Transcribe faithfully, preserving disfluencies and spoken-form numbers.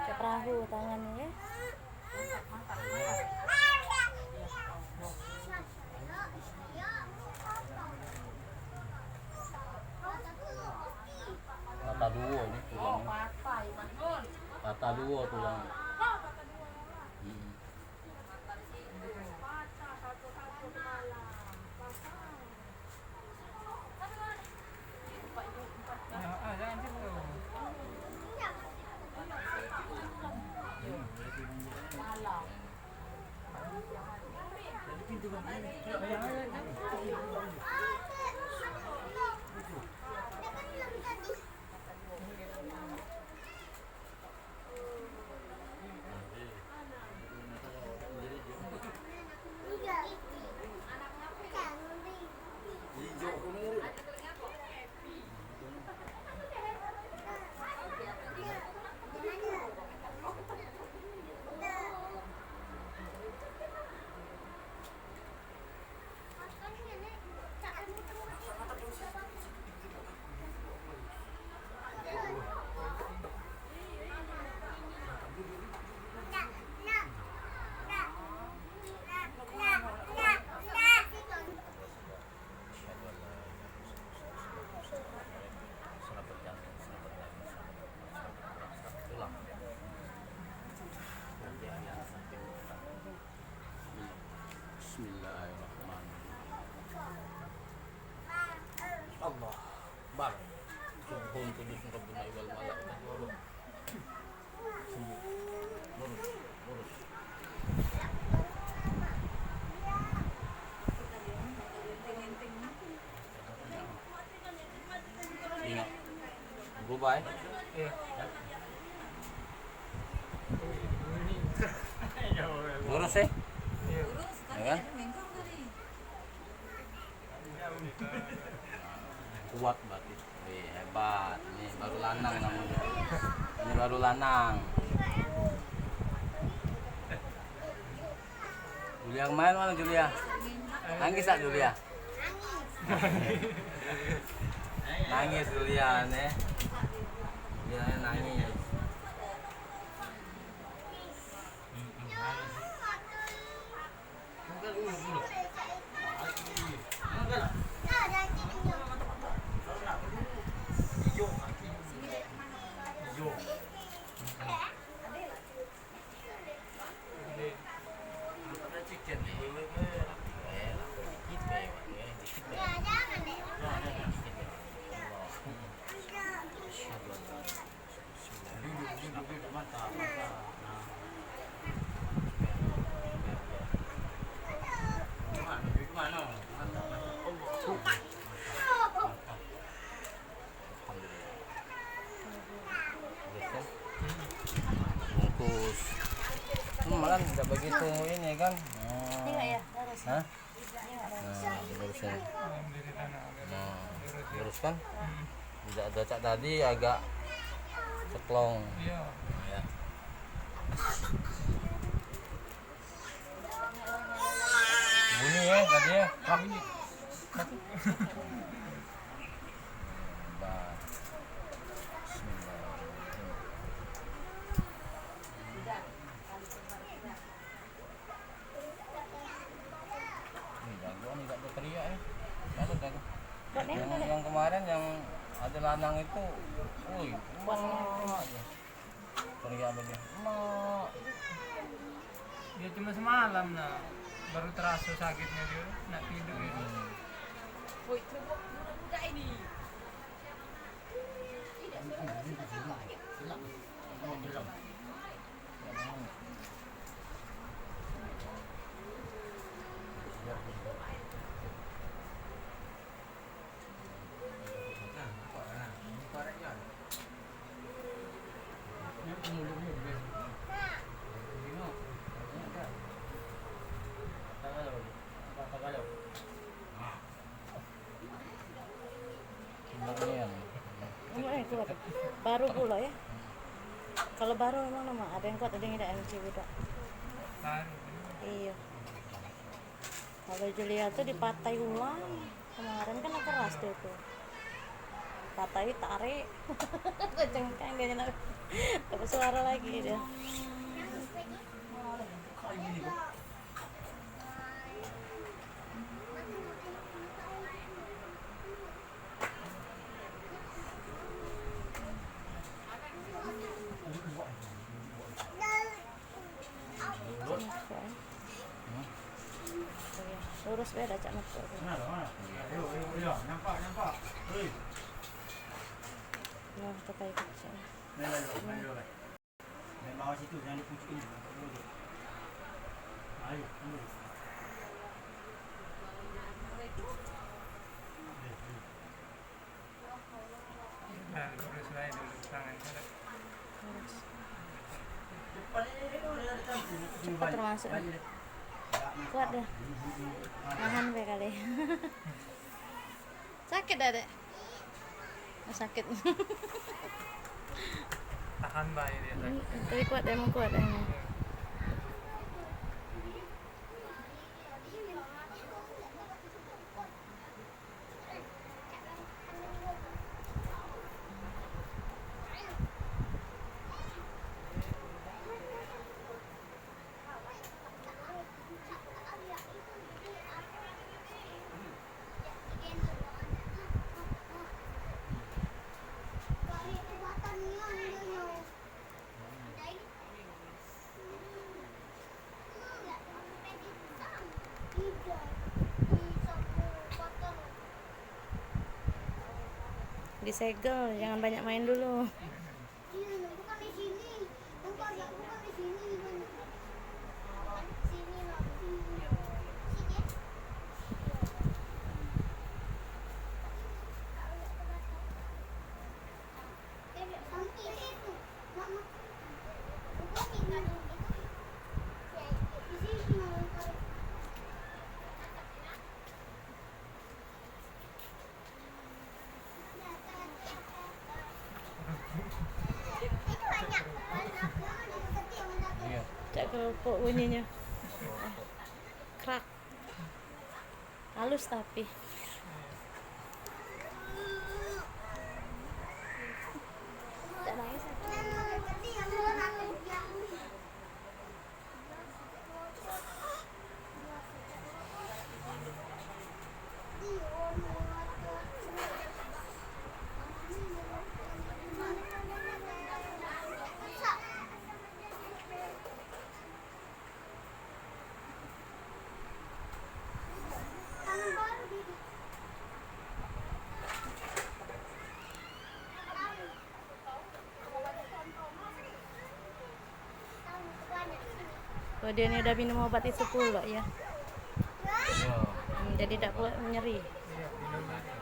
Cak perahu tangan ni, ya. Patah duo ni tulang. Patah duo tulang. Hmm. Bismillahirrahmanirrahim. Allah Akbar. Subhun kudus rabbuna wal malaikatu. Lurus, lurus. Ingat. Berubah, eh? Iya. Lurus, eh? Iya. Ya kan? Kuat berarti. Wih, hebat. Ini baru lanang namanya. Ini baru lanang. Julia kemarin mana Julia? Nangis tak Julia? Nangis Julia nih. Julia nangis. Bungkus. Hmm, malah tidak begitu ini kan. Hmm. Hah? Nah, lurus ya. Nah, lurus kan? Tidak ada cak tadi agak ceplong. Iya. Nah, ya. Bunyi ya tadi ya. Bunyi. Bah. Bismillahirrahmanirrahim. Ini jago ni tak berteriak eh. Mana jago? Yang, yang kemarin yang ada lanang itu, woi, wah, aja. Teriak aja. Mak. Dia cuma semalam nah, baru terasa sakitnya dia, nak tidur itu. Hmm. Woi, coba budak-budak ini. Baru pulo ya. Kalau baru memang nama ada yang kuat, ada yang tidak, yang kecil budak. Iyo. Kalau Julia tu dipatai ulang. Kemarin kan keras dia tu. Katai tarik. Cengkang dia nak. Tak bersuara lagi dia. Lurus be dah cak nepuk tu. Nah, dah, mana? Ayo, ayo, ayo, nampak, nampak. Hei. Nah, tekai kecil. Nah, nah, nah, nah, nah. Main bawah situ, jangan di pucuk ni. Ayo, ayo. Nah, lurus bae dulu tangan. Cepat termasuk. Kuat dia. Nahan be kali. Sakit dah, Dek? Oh, sakit. Tahan bae dia sakit. Tapi kuat, emang kuat, emang. Disegel, jangan banyak main dulu. Cak kerupuk bunyinyo. Krak. Halus tapi. Cak nangis. Oh, dio ni udah minum obat itu pulo, ya? Iya. Hmm, jadi dak kuat nyeri. Iya, minum.